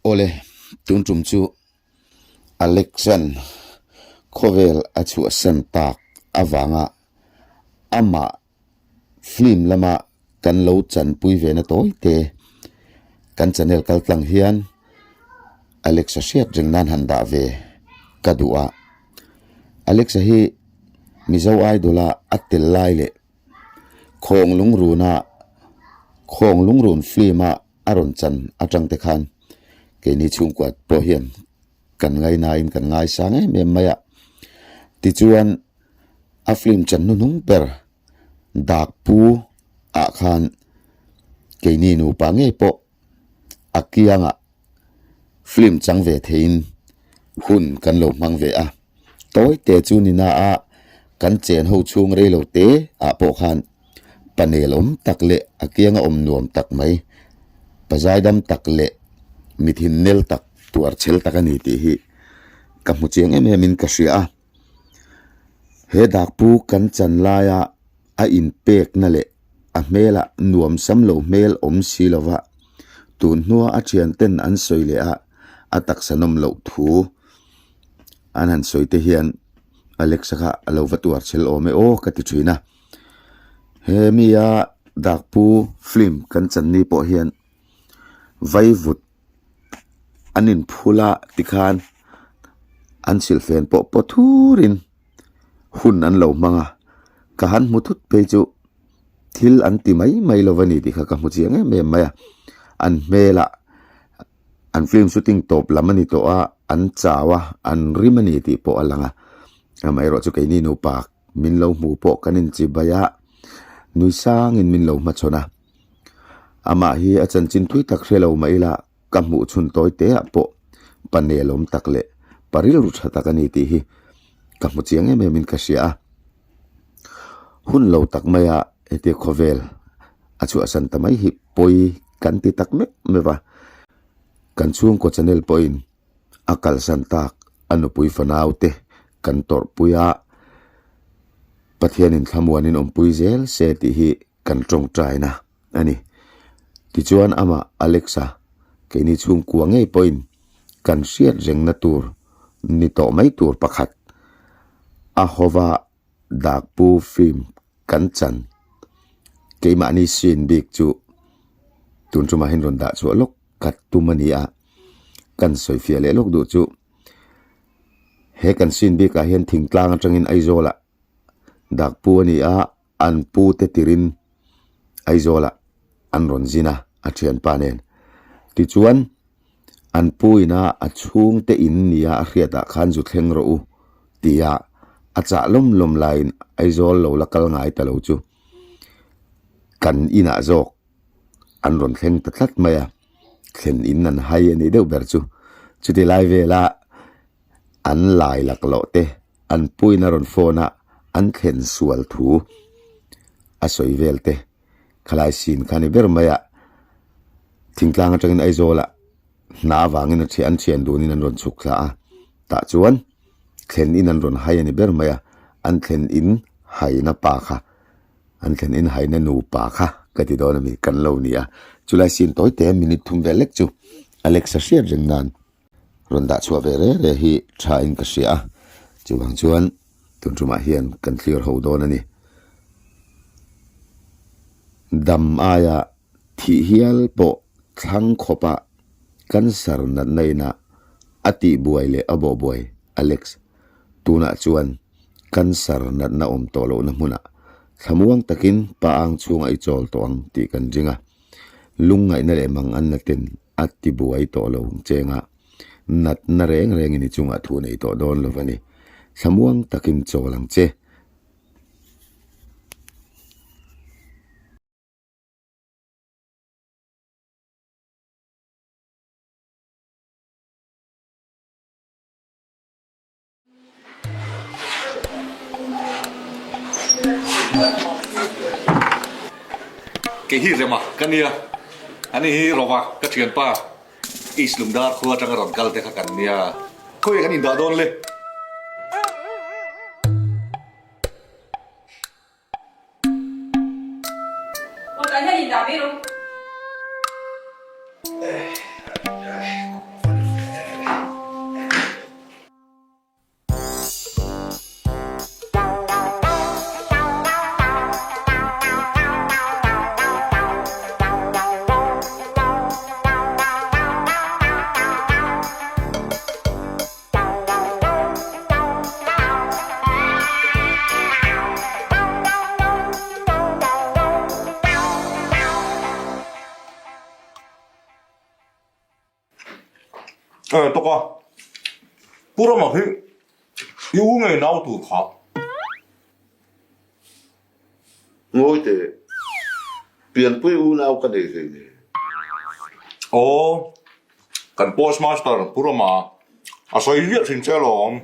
Awle, tun tum chu Alexan khawvel a chhuahsan tak avanga amah film lama kan lo chanpui ve na tawi te kan channel kal tlang hian Alexa hriat reng nan han dah ve ka duh a. Alexa hi Mizo Idol a a tel lai leh Khawng lungruna Khawng lungrun film a a rawn chan atang te khan keini chhungkua pawh hian kan ngainain kan ngaisang em em mai a. Tichuan a film chan hnuhnung ber dak pu ah khan keini nupa ngei pawh a kiangah film chang ve theiin hun kan lo hmang ve a. Tawi te chu ni na a kan chen ho chhung rei lo te ah pawh khan panel awm tak leh a kianga awm nuam tak mai pa zaidam tak leh mi thin nel tak tuar chhel tak a ni tih hi ka hmu chiang em em in ka hria a. He dakpu kan chan laia a inpekna leh a hmelah nuam sam lo hmel awm si lova tun hnua a thianten an sawi leh a, a taksa nawm loh thu an han sawi te hian Alexa kha a lo va tuar chhel awm e aw ka ti thin a. He mia dakpu film kan chan ni pawh hian vaivut an inphul a tikhan an silhfen pawh paw thurin hun an lo hmang a ka han hmu thut phei chu thil an ti mai mai lo a ni tih kha ka hmu chiang em em mai a an hmelah an film shooting tawp lam a ni tawh a an chau a an rim a ni tih pawh a lang a amaherawhchu keini nupa min lo hmu pawh kan inchibai a nui sangin min lo hmachhawn a. Amah hi a chanchin thui tak hre lo mah ila ka hmuh chhun tawi te ah pawh pa nelawm tak leh pa rilru tha tak a ni tih hi ka hmu chiang em em in ka hria a. Hun lo tak maia hetia khawvel a chhuahsan ta mai hi pawi kan ti tak meuh meuh a. Kan chhungkaw channel pawhin a kalsan tak a nupui fanau te kan tawrhpui a, Pathianin thlamuanin awmpui zel se tih hi kan tawngtaina a ni. Tichuan amah Alexa keini chhungkua ngei pawhin kan hriat rengna tur ni tawh mai tur pakhat a hova dakpu film kan chan keimahni scene bik chu tun tumah hian rawn dah chhuah lawk ka tum a ni a, kan sawifiah leh lawk duh chu he kan scene bikah hian thingtlang atangin Aizawlah dakpu a ni a. An pu te tirin Aizawlah an rawn zin a, a thianpa nen. Tichuan, an pu ina a chhungte in nia a hriatah khan zu thleng rawh u tia a chah lawm lawm laiin Aizawl lo la kal ngai ta lo chu kan inah zawk an rawn thleng ta tlat mai a, thlen in an hai a nih deuh ber chu. Chuti lai vela an lai laklawh te an puiin a rawn phone a, an thlen sual thu a sawi vel te khalai sin kha a ni ber mai a, thingtlang atangin Aizawlah hna avangin a thian an thian dunin an rawn chhuk thla a, tah chuan thlen in an rawn hai a ni ber mai a, an thlen in haina pa kha an thlen in haina nupa kha ka ti dawn a mi kan lo ni a, chulai sin tawi te minute thum vel lek chu Alexa hriat reng nan. Rawn dah chhuah ve re re hi tha in ka hria a, chuvang chuan tun tumah hian kan thlir ho dawn a ni. Dam aia thih hial pawh thlang khawpa cancer natna ina a tihbuai leh a bawhbuai Alex, tunah chuan cancer natna awm tawh lohna hmunah thlamuang takin pa ang chhungah i chawl tawh ang tih kan ring a, lungngaihna leh manganna ten A ti buai tawh lo cheng a, natna reng rengin i chungah thu nei tawh dawn lo va ni. Thlamuang takin chawl ang che. Kei hi Rema ka nia, ani hi Rova ka thianpa East Lungdar khua atanga rawn kal te kha kan nia. Khawiah kan indah dawn le? E tawk a, Pu Rama hi i u ngei nau tur kha. Ngawi teh, pianpui unau ka nei hlei nen. Aw, kan postmaster Pu Rama a sawi viah thin che alawm.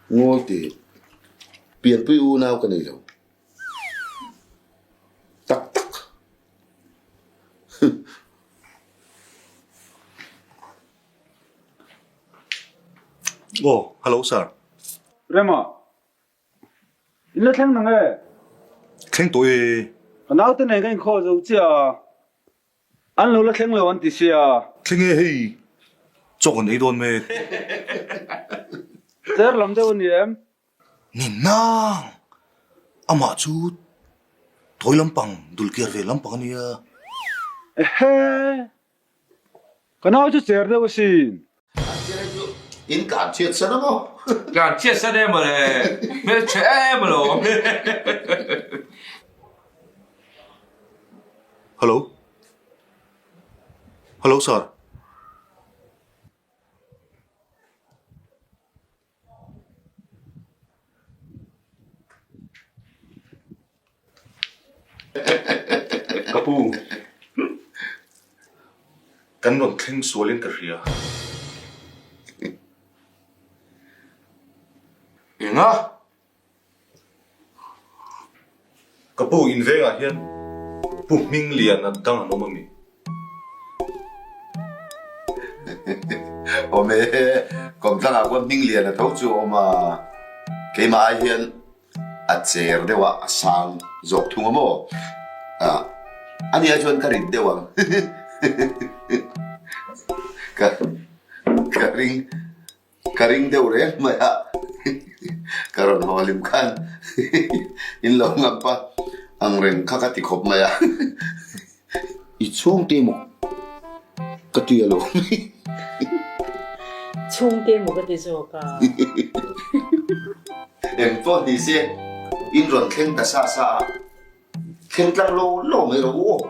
Ngawi teh, pianpui unau ka nei lo. Tak tak. Aw, hello sir. Rema, in la thleng nang e? Thleng tawh e. Ka naute nen ka inkhawl zo chiah a, an lo la thleng lo an ti sia. Thleng e hei, chaw kan ei dawn mek. Cher lam deuh a ni em? Ni nang! Amah chu thawi lampang, dulkiar ve lampang a nia. Ehe! Ka nau chu cher deuh asin. An cher chu in tlan chhiat san a maw? Tlan chhiat san em mawle, hmelchhe em alawm. Hello. Hello sir. Ka pu, kan rawn thleng sualin ka hria. Enga? Ka pu, invengah hian Pu Hmingliana dang an awm a mi? Awm e, kawmtlangah khuan Hmingliana tho chu a awm a, keimah ai hian a cher deuh a, a sang zawk thung a maw? Ah, a nia chuan ka rit deuh ang. Ka ka ring. Ka ring deuh reng mai a, ka rawn haw hlim khan in lo ngam pa ang reng kha ka ti khawp mai a, i chhungte maw ka ti alo. Chhungte maw ka ti zawk a. Eng pawh ni se in rawn thleng ta sa sa a, thleng tlang lo lo mai rawh u aw.